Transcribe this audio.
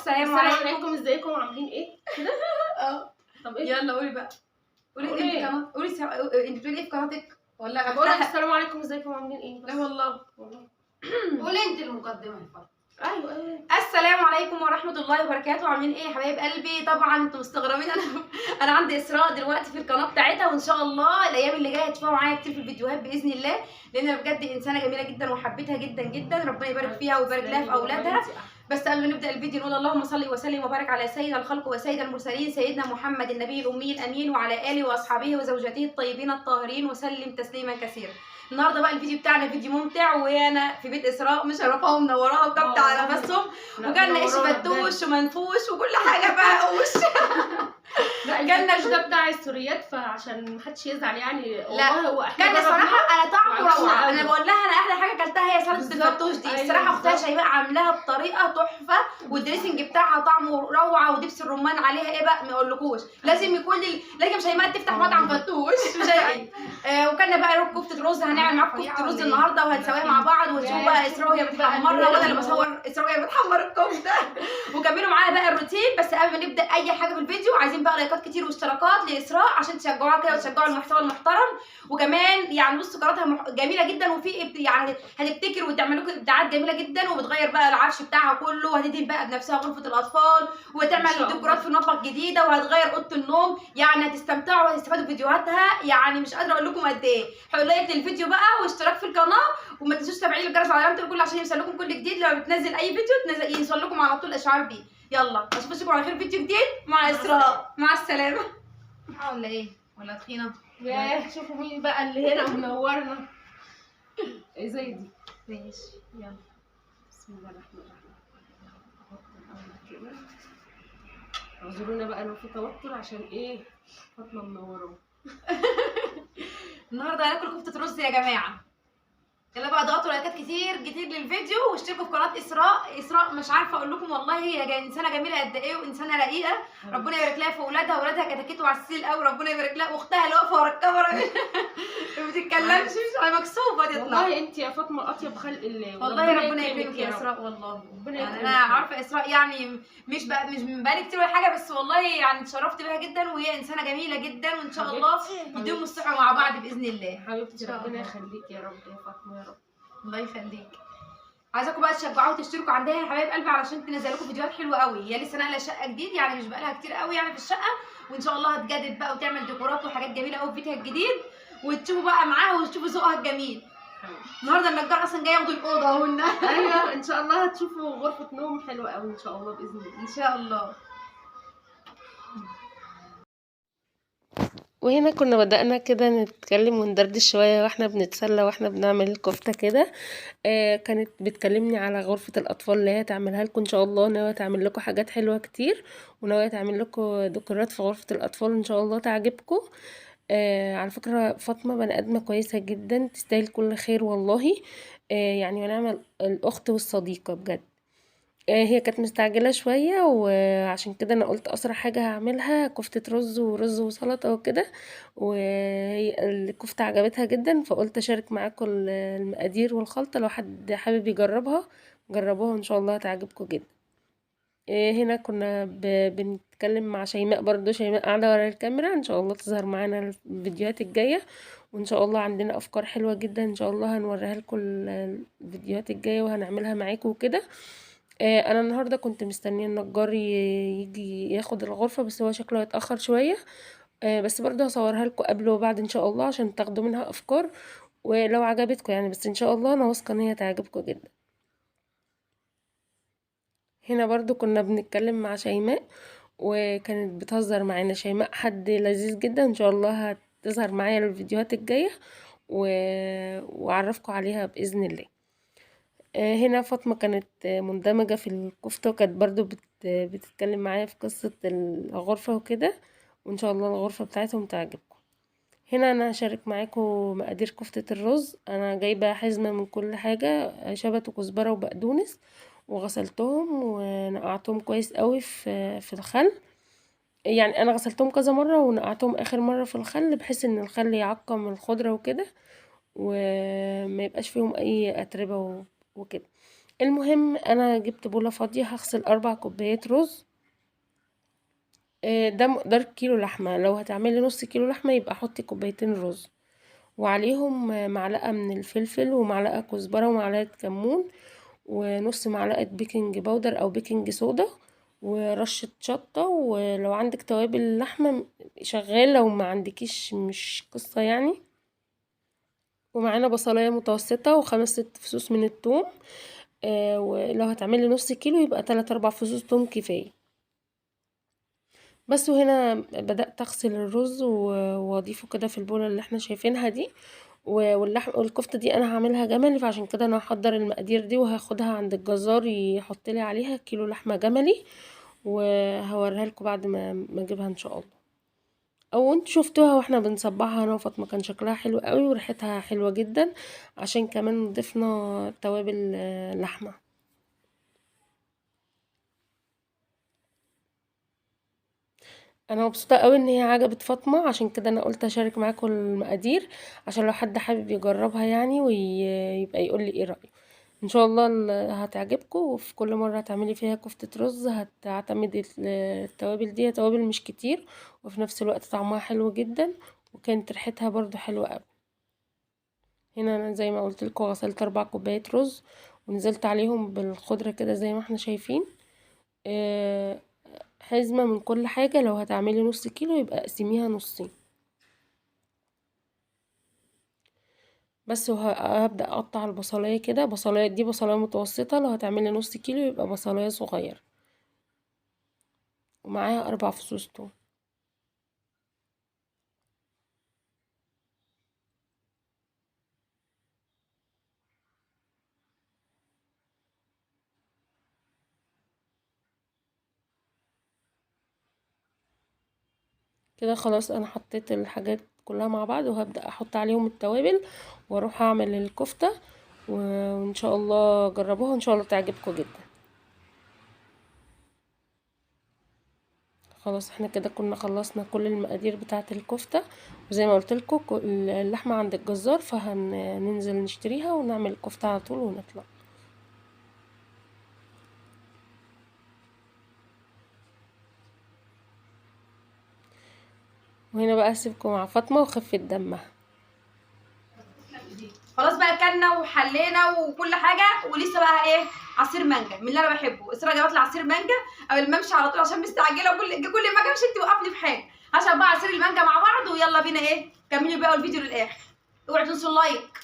السلام السلام عليكم. عليكم، ازيكم عاملين ايه؟ كده. اه طب ايه؟ يلا قولي بقى، قولي قولي انت ايه؟ قناة، قولي انت بتقولي ايه في قناتك؟ ولا بقول لك افتحها؟ السلام عليكم، ازيكم عاملين ايه؟ لا والله. والله قولي انت المقدمة يا فاطمة. ايوه ايوه. السلام عليكم ورحمة الله وبركاته، عاملين ايه يا حبايب قلبي؟ طبعا انتوا مستغربين، انا عندي اسراء دلوقتي في القناة بتاعتها، وان شاء الله الايام اللي جاية هتشوفوها معايا كتير في الفيديوهات باذن الله، لان انا بجد انسانه جميلة جدا وحبيتها جدا جدا، ربنا يبارك فيها ويبارك لها في اولادها. بس قبل ما نبدا الفيديو نقول اللهم صل وسلم وبارك على سيد الخلق وسيد المرسلين سيدنا محمد النبي الامي الامين وعلى اله واصحابه وزوجته الطيبين الطاهرين وسلم تسليما كثيرا. النهارده بقى الفيديو بتاعنا فيديو ممتع، وانا في بيت اسراء مشرفة ومنوراها وكبت على نفسهم، وكلنا قش فتوش ومنفوش وكل حاجة بقى وش. لا كلنا الفتوش ده بتاع السوريات، فعشان محدش يزعل يعني. والله هو احنا كان جربناه الصراحة انا طعمه وعجبنا روعه، قوي. انا بقول لها انا احلى حاجة اكلتها هي سلطة بالظبط. الفتوش دي. أيوة الصراحة اختها بالظبط. شيماء عاملاها بطريقة تحفة، وال dressing بتاعها طعمه روعه، ودبس الرمان عليها ايه بقى ما اقولكوش. لازم يكون لازم شيماء تفتح مطعم فتوش مش هي. وكلنا بقى كفته رز، هنعمل معاكم كفته رز النهارده وهنسويها مع بعض، وهتشوفوا بقى اسراء وهي بتحمرها، وانا اللي بصور اسراء وهي بتحمر الكفتة. وكملوا معايا بقى الروتين. بس قبل ما نبدا اي حاجة في الفيديو عايزين بقى لايكات كتير واشتراكات لاسراء عشان تشجعوها كده وتشجعوا المحتوى المحترم، وكمان يعني بصوا قناتها جميلة جدا، وفي يعني هتبتكر وتعمل لكم ابداعات جميلة جدا، وبتغير بقى العفش بتاعها كله، وهتدهن بقى بنفسها غرفة الاطفال، وتعمل ديكورات في المطبخ جديدة، وهتغير اوضة النوم. يعني هتستمتعوا وهتستفادوا بفيديوهاتها، يعني مش قادرة اقول لكم قد ايه. حطوا like للفيديو بقى واشتراك في القناة، وما تنسوش تفعيل الجرس على علامة الكل عشان يوصل لكم كل جديد. لما بتنزل اي فيديو يوصل لكم على طول اشعار بيه. يلا اشوفكم على خير فيديو جديد مع اسراء. مع السلامة. ولا ايه ولا تخينة؟ ياه شوفوا مين بقى اللي هنا منورنا. زي دي ماشي يلا. بسم الله الرحمن الرحيم. اعذرونا بقى لو في توتر عشان ايه فاطمة منورة. النهارده هناكل كفته رز يا جماعة. يلا بقى اضغطوا لايكات كتير كتير للفيديو، واشتركوا في قناة اسراء. اسراء مش عارفه اقول لكم والله هي انسانه جميلة قد ايه، وانسانه رقيقه، ربنا يبارك لها في اولادها. اولادها كتاكيت وعسيل قوي، ربنا يبارك لها. واختها اللي واقفة ورا الكاميرا ما بتتكلمش، مش مكسوفه تطلع. والله انت يا فاطمة اطيب خلق الله، والله ربنا يكرمك يا اسراء. والله ربنا يعني يكرمك. انا عارفه اسراء يعني مش من بقالي كتير ولا حاجة، بس والله يعني اتشرفت بيها جدا، وهي انسانه جميلة جدا، وان شاء الله يدوم الصحة مع بعض باذن الله. حبيبتي ربنا يخليك يا رب يا فاطمة يا رب. الله يخليك. عايزاكم بقى تشجعوها وتشتركوا عندها يا حبايب قلبي علشان تنزل لكم فيديوهات حلوة قوي. هي لسه ناقله شقه جديد، يعني مش بقالها كتير قوي يعني في الشقة، وان شاء الله هتجدد بقى وتعمل ديكورات وحاجات جميلة قوي في بيتها الجديد، وتشوفوا بقى معاها وتشوفوا ذوقها الجميل. النهارده النجار اصلا جاي ياخد الاوضة اهو. ايوه ان شاء الله هتشوفوا غرفة نوم حلوة قوي ان شاء الله باذن الله. ان شاء الله. وهنا كنا بدأنا كده نتكلم وندردش شوية واحنا بنتسلى واحنا بنعمل الكفتة كده. كانت بتكلمني على غرفة الأطفال اللي هي تعملها لكم إن شاء الله، ناوية تعمل لكم حاجات حلوة كتير، وناوية تعمل لكم ديكورات في غرفة الأطفال إن شاء الله تعجبكم. على فكرة فاطمة بني آدمة كويسة جدا، تستاهل كل خير والله. يعني ونعمل الأخت والصديقة بجد. هي كانت مستعجلة شوية، وعشان كده انا قلت اسرع حاجة هعملها كفتة رز ورز وسلطة وكده، وهي الكفتة عجبتها جدا، فقلت اشارك معاكم المقادير والخلطة، لو حد حابب يجربها جربوها ان شاء الله هتعجبكم جدا. هنا كنا بنتكلم مع شيماء برضو، شيماء قاعدة ورا الكاميرا، ان شاء الله تظهر معانا الفيديوهات الجاية، وان شاء الله عندنا افكار حلوة جدا ان شاء الله هنوريها لكم الفيديوهات الجاية وهنعملها معاكم وكده. انا النهارده كنت مستنيه النجار يجي ياخد الغرفة، بس هو شكله هيتاخر شوية. بس برضه هصورها لكم قبل وبعد ان شاء الله عشان تاخدوا منها افكار، ولو عجبتكم يعني، بس ان شاء الله انا واثقة ان هي تعجبكم جدا. هنا برضه كنا بنتكلم مع شيماء وكانت بتهزر معانا. شيماء حد لذيذ جدا، ان شاء الله هتظهر معايا الفيديوهات الجاية واعرفكم عليها باذن الله. هنا فاطمة كانت مندمجة في الكفتة، وكانت برضو بتتكلم معايا في قصة الغرفة وكده، وإن شاء الله الغرفة بتاعتهم تعجبكم. هنا أنا هشارك معاكم مقادير كفتة الرز. أنا جايبة حزمة من كل حاجة، شبت وكزبرة وبقدونس، وغسلتهم ونقعتهم كويس قوي في الخل. يعني أنا غسلتهم كذا مرة ونقعتهم آخر مرة في الخل، بحيث إن الخل يعقم الخضرة وكده، وما يبقاش فيهم أي أتربة وكده. المهم انا جبت بوله فاضية، هغسل 4 كوبايات رز. ده مقدار كيلو لحمه. لو هتعملي نص كيلو لحمه يبقى حطي 2 كوباية رز، وعليهم معلقه من الفلفل ومعلقة كزبره ومعلقة كمون ونص معلقه baking powder او baking soda ورشه شطه. ولو عندك توابل لحمه شغال، لو ما عندكيش مش قصة يعني. ومعانا بصلايه متوسطه و5 6 فصوص من الثوم. ولو هتعملي نص كيلو يبقى 3 4 فصوص ثوم كفاية بس. وهنا بدأت اغسل الرز واضيفه كده في البوله اللي احنا شايفينها دي. واللحم والكفته دي انا هعملها جملي، فعشان كده انا هحضر المقادير دي وهاخدها عند الجزار يحط لي عليها كيلو لحمه جملي، وهوريها لكم بعد ما اجيبها ان شاء الله. او انتوا شفتوها واحنا بنصبعها انا وفاطمة، كان شكلها حلو قوي وريحتها حلوة جدا، عشان كمان ضفنا توابل لحمه. انا مبسوطة قوي ان هي عجبت فاطمة، عشان كده انا قلت اشارك معاكم المقادير عشان لو حد حابب يجربها يعني ويبقى يقول لي ايه رايه. ان شاء الله هتعجبكم، وفي كل مرة هتعملي فيها كفته رز هتعتمدي التوابل دي، توابل مش كتير وفي نفس الوقت طعمها حلو جدا، وكانت ريحتها برضو حلوة قوي. هنا انا زي ما قلت لكم غسلت 4 كوبايات رز ونزلت عليهم بالخضره كده زي ما احنا شايفين. حزمة من كل حاجة. لو هتعملي نص كيلو يبقى اقسميها نصين بس. وهبدأ اقطع البصلاية كده، بصلاية دي بصلاية متوسطة، لو هتعملي نص كيلو يبقى بصلاية صغيرة، ومعاها 4 فصوص توم. كده خلاص انا حطيت الحاجات كلها مع بعض، وهبدأ احط عليهم التوابل واروح اعمل الكفتة، وان شاء الله جربوها وان شاء الله تعجبكم جدا. خلاص احنا كده كنا خلصنا كل المقادير بتاعة الكفتة، وزي ما قلت لكم اللحمة عند الجزار، فهننزل نشتريها ونعمل الكفتة على طول ونطلع. وهنا بقى اسيبكم مع فاطمة وخفة دمها. خلاص بقى اكلنا وحلينا وكل حاجة، ولسه بقى ايه عصير مانجا من اللي انا بحبه. اسراء جابت لي عصير مانجا قبل ما امشي على طول عشان مستعجلة، وكل ما اجي امشي توقفني في حاجة. هشرب بقى عصير المانجا مع بعض، ويلا بينا ايه كملوا بقى الفيديو للاخر. اوعوا تنسوا ال like.